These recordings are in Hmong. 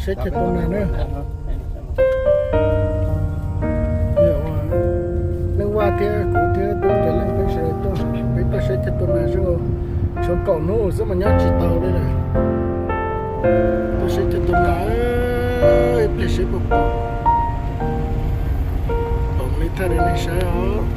Saib ceg tua nas na. Leej Vaj thiab kuv thiab Tub Nkias Leej peb sawv daws tuaj, peb tuaj saib ceg tua nas xwb. Tshuav kaum hnub xwb mas nyob tsis tau li lawm. Tuaj saib ceg tua nas, ib pliag seb puas pom. Pom li thaij rau nej saib os.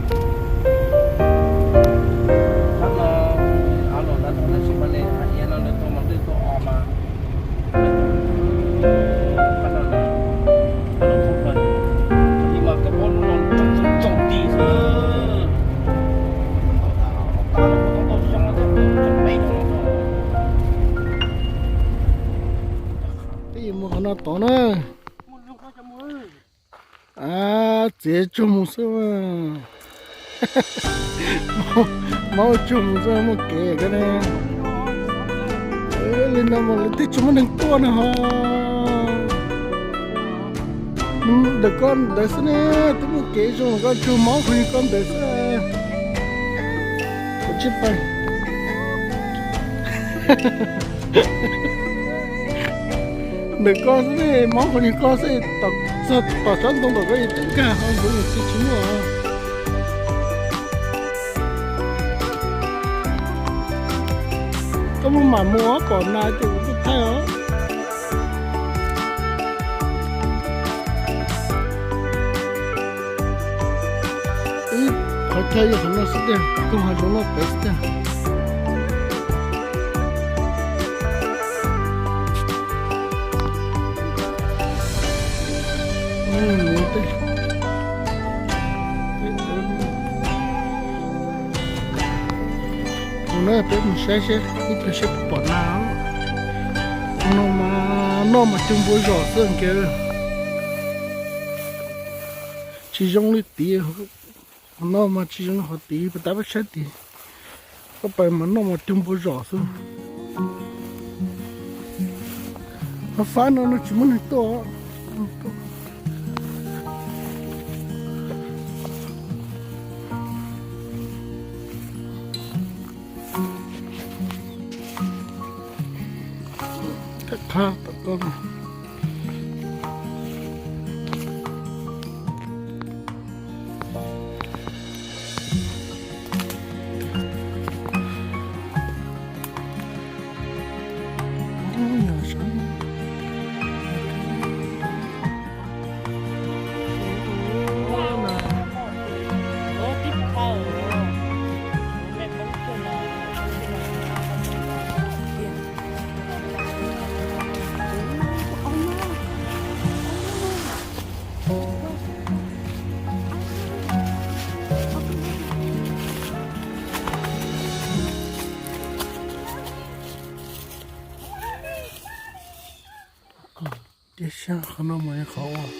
Peb yuav mus qhov no tod na. Txiav tsuag mus xwb. Maub tsuag mus xwb muaj kev ko ne. Li no mas lawv twb tsis muaj neeg tuaj na ho. Ntawm koj ntawd xwb ne, twb muaj kev zoo koj tsuag maub qhov niag koj ntawd xwb. Kuv tsis pais. Ntawm koj xwb ne, maub qhov niag koj xwb, tom tsob ntoo tom koj twb nkag ho ntxuav mus tsis tsis muaj. Koj muaj mam mus pom nas ces kuv tuaj thaij os. Ib qhov chaw yog qhov no xwb tiag, koog hav zoov no pem xwb tiag. Tus no peb mus saib seb ib pliag seb puas pom nas. Tus no mas noj mas cug npua zom xwb nkaus. Tsis zoo li tid. Qhov no mas tsis zoo li qhov tid, pab tab peb saib tid. Koj pais mas noj mas cug npua zom xwb. Qhov fab no no tsis muaj neeg tuaj. Qab tom koj. Tiaj siab qhov no mas yog qhov uas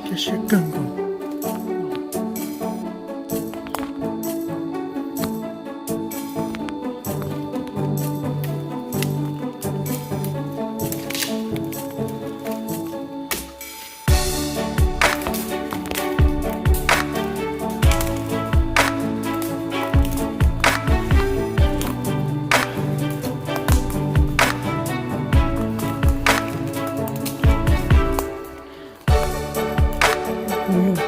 tiaj siab kawg nkaus. Kuv mus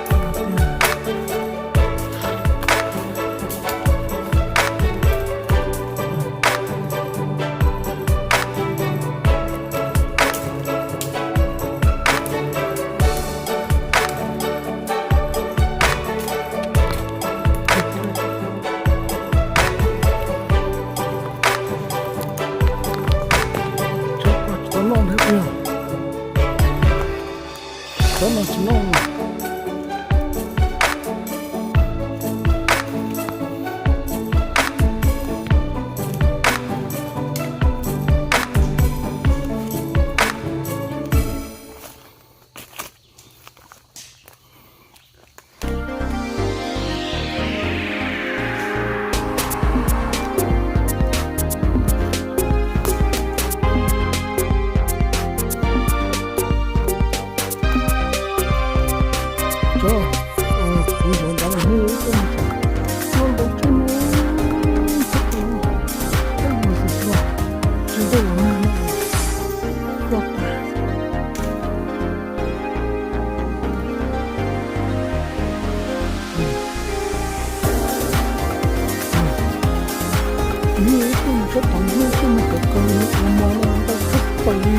Hnub ib tug mus sab tom hnub ib tug mus cov kaus ua mov no ntau tshaj plaws li.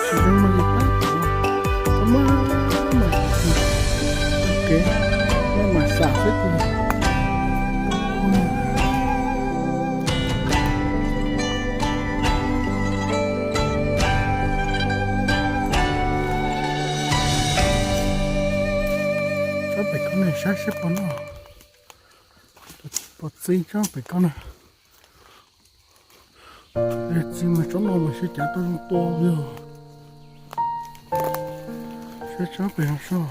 Tsis zoo no ces tab tom maj mam, kev maj mam xam xwb ces. Tsob pem ko ne, saib saib puas noj, puas txi tsob pem ko na. Yog txi mas tsob no mas sib cav tau zoo tua yog. Saib tsob pem no soj.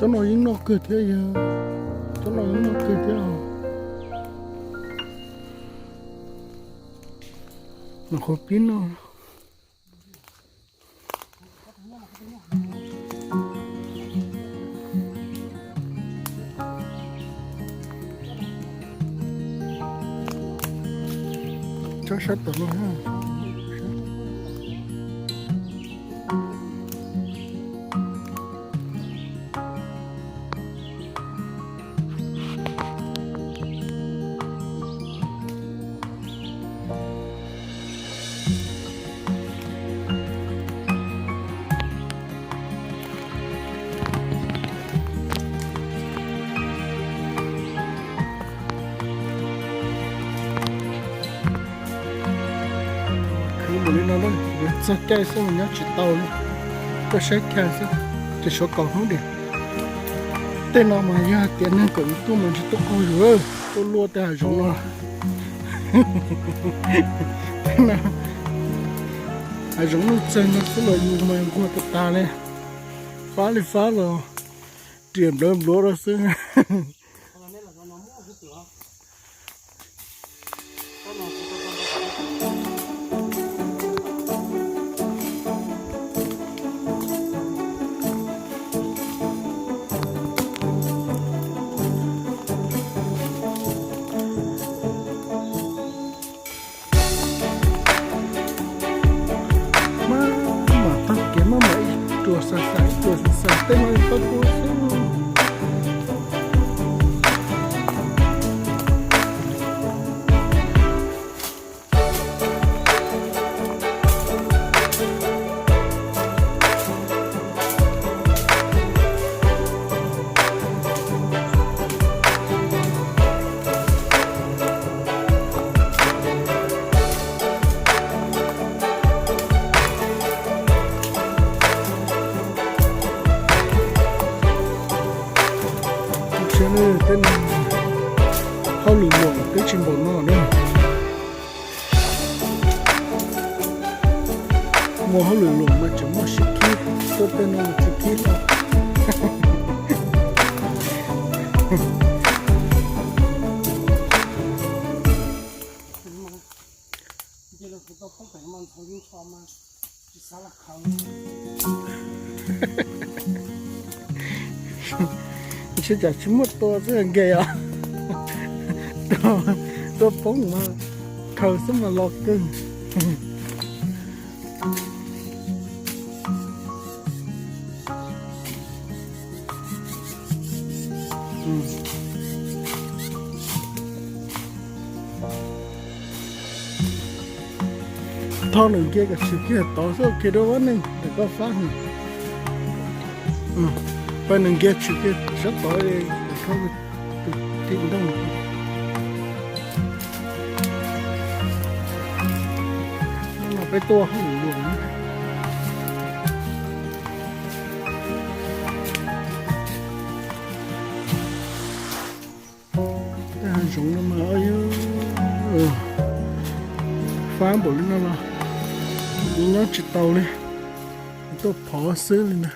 Tsob no yeej noj kawg thiab yog, tsob no yeej noj kawg thiab os. Mas qhuav pib noj. Tsob sab tom no. Khwv npaum li no na, yuav txog caij xwb mas nyob tsis tau li. Koj saib kiag xwb, ces suav kaum hnub diam. Tej no mas yog hais tias neeg kom yus tuaj mas ntshe tuaj qaug yus, tuaj luaj tej hav zoov no. Hav zoov nuj txeeg no xwb los yus mas nquag tas tas li. Fab li fab los riam nplawv npluav rau xwb. Maj mam taug kev, maj mam ib ruam xav xav ib ruam xav xav, tej no tau tua xwb. Tej no hauj lwm luam twb tsis npaum no na. Muaj hauj lwm luam mas tseem muaj sib khib, tuaj tej no mas tsis khib lawm. Ntshe cas tsis muaj tua xwb nkees os. Tua poob mas khaws xwb mas los kawg. Thoj nws nce kom tshwm kiag tod xwb, ua ke rau vaj neeg ntawm koj fab. Pab nws nce tshwm kiag sab tod, tus tim ntoo. Peb tuaj hauj lwm luag. Tej hav zoov no mas fab npaum li no los nyob tsis tau li, tuaj phov xwb li ntag.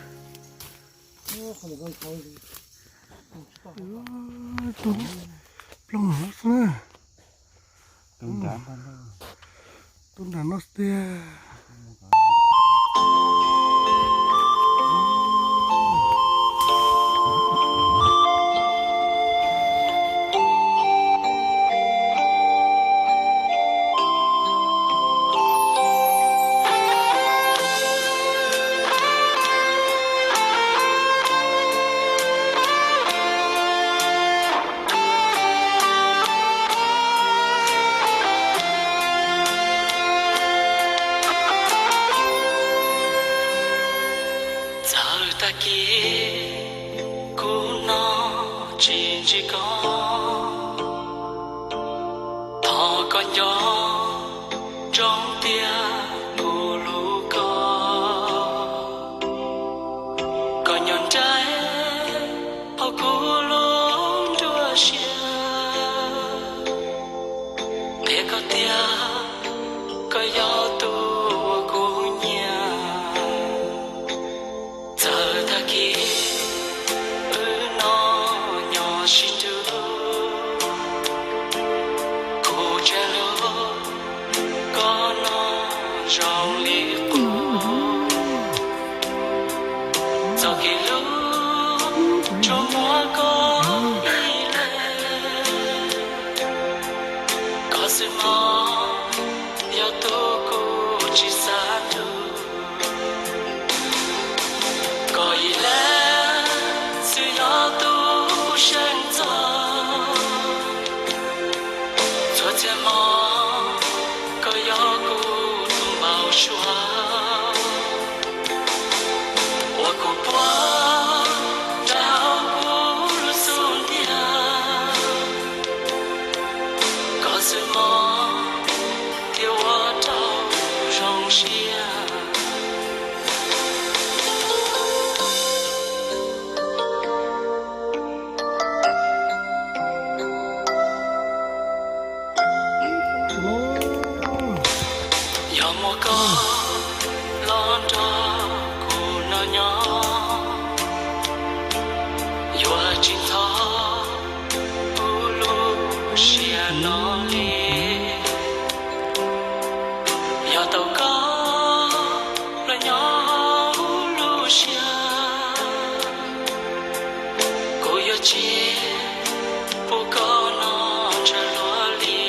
Plooj no xwb na. Tus nram no tiag. Txawm tag kis kuv no tsis ntsib koj, thov koj nco ntsoov tias kuv hlub koj. Koj nyob nraim hauv kuv lub nruab siab, qhia koj tias koj yog tus uas kuv nyiam. Txawm tag kis wb no nyob sib nrug, kuv tseem hlub koj no zoo li qub. Txoj kev hlub tsuas muaj koj ib leeg, koj xwb mog yog tus kuv tsis xav nrug. Koj ib leeg xwb yog tus kuv seev txog. Txhua txhia hmo koj yog kuv tus npau suav, uas kuv puag nrag hauv kuv lub xub ntiag. Koj xwb mog thiaj ua rau kuv zoo siab. Yog muaj koj los nrog kuv no nyob, yuav tsis ntxhov kuv lub siab no li. Yog tau koj los nyob kuv lub siab, kuv yuav tsis pub koj no ntshaw luag li.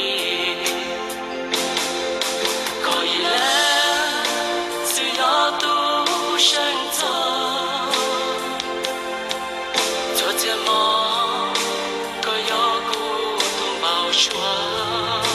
Koj ib leeg xwb yog tus kuv seev txog. Txhua txhia hmo koj yog kuv tus npau suav.